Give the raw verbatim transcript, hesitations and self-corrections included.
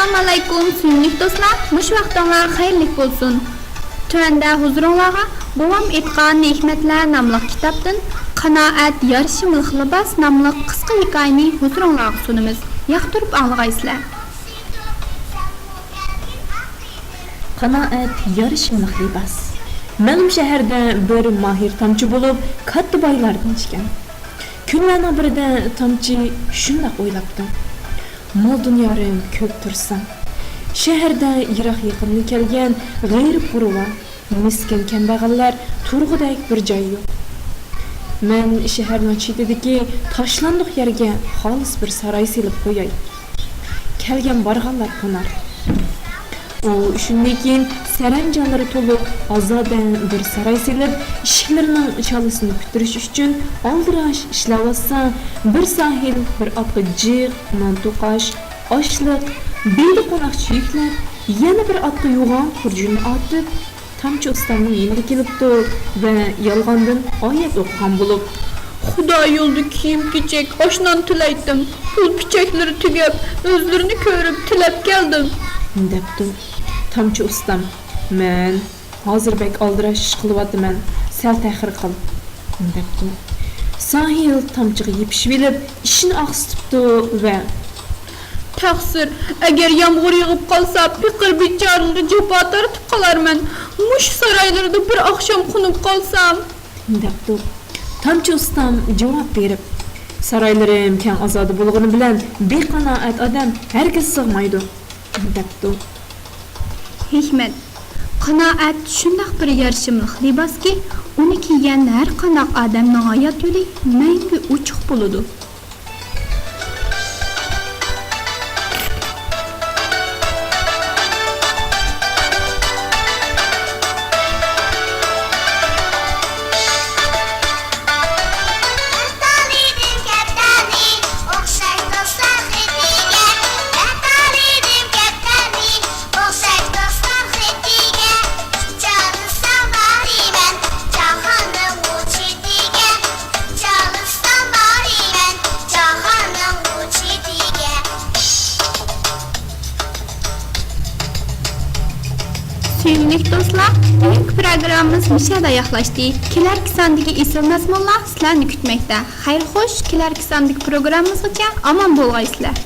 ئەسسالامۇئەلەيكۇم، سۆيۈملۈك دوستلار، مۇشۇ ۋاقتىڭلار خەيرلىك بولسۇن. تۆۋەندە ھۇزۇرۇڭلارغا بوۋام ئېيتقان ھېكمەتلەر ناملىق كىتابتىن قانائەت يارىشىملىق لىباس ناملىق قىسقا ھېكايىنى ھۇزۇرۇڭلارغا سۇنىمىز. ياقتۇرۇپ ئاڭلىغايسىلەر. قانائەت يارىشىملىق لىباس. مەلۇم شەھەردە بىر ماھىر تامچى بولۇپ، كاتتا بايلاردىن ئىكەن. كۈنلەرنىڭ بىرىدە تامچى شۇنداق ئويلاپتۇ: مال-دۇنيالىرىم كۆپ تۇرسا، شەھەردە يىراق-يېقىندىن كەلگەن غېرىب-غۇربا، مىسكىن-كەمبەغەللەر تۇرغۇدەك بىر جاي يوق. مەن شەھەرنىڭ چېتىدىكى تاشلاندۇق يەرگە خالىس بىر ساراي سېلىپ قوياي. كەلگەن-بارغانلار قونار. ئۇ شۇندىن كېيىن سەرەمجانلىرى تولۇق ئازادە بىر ساراي سېلىپ، ئىشىكلىرىنىڭ چالىسىنى پۈتتۈرۈش ئۈچۈن ئالدىراش ئىشلەۋاتسا، بىر ساھىل بىر ئاتقا جىق، نان توقاش، ئاشلىق، بىلدە قوناقچە يۈكلەپ، يەنە بىر ئاتقا يوغان خۇرجۇننى ئارتىپ، تامچى ئۇستامنىڭ يېنىغا كېلىپتۇ ۋە يالغاندىن ئايەت ئوقۇغان بولۇپ، «خۇدا يولىدا كىيىم-كېچەك، ئاش-نان تىلەيتتىم. پۇل-پىچەكلىرى تۈگەپ، ئۆزلىرىنى كۆرۈپ، تىلەپ كەلدىم.» دەپتۇ. تامچى ئۇستام، «مەن ھازىر بەك ئالدىراش ئىش قىلىۋاتىمەن، سەل تەخىر قىل.» دەپتۇ. ساھىل تامچىغا يېپىشىۋېلىپ، ئىشىنى ئاقسىتىپتۇ ۋە، «تەقسىر، ئەگەر يامغۇر يېغىپ قالسا، پېقىر بىچارىلىرى جاپا تارتىپ قالارمەن. مۇشۇ سارايلىرىدا بىر ئاخشام قونۇپ قالسام.» دەپتۇ. تامچى ئۇستام جاۋاب بېرىپ، «سارايلىرىم كەڭ ئازادە بولغىنى بىلەن بىقانائەت ئادەم ھەرگىز سىغمايدۇ.» دەپتۇ. ھېكمەت، قانائەت شۇنداق بىر يارىشىملىق لىباسكى، ئۇنى كىيگەن ھەر قانداق ئادەمنىڭ ھايات يولى مەڭگۈ ئوچۇق بولىدۇ. سۆيۈملۈك دوستلار، بۈگۈنكى پروگراممىمىز مۇشۇ يەردە ئاياغلاشتى. كېلەركى ساندىكى ئېسىل مەزمۇنلار سىلەرنى كۈتمەكتە. خەير خوش، كېلەركى ساندىكى پروگراممىمىزغىچە ئامان بولغايسىلەر.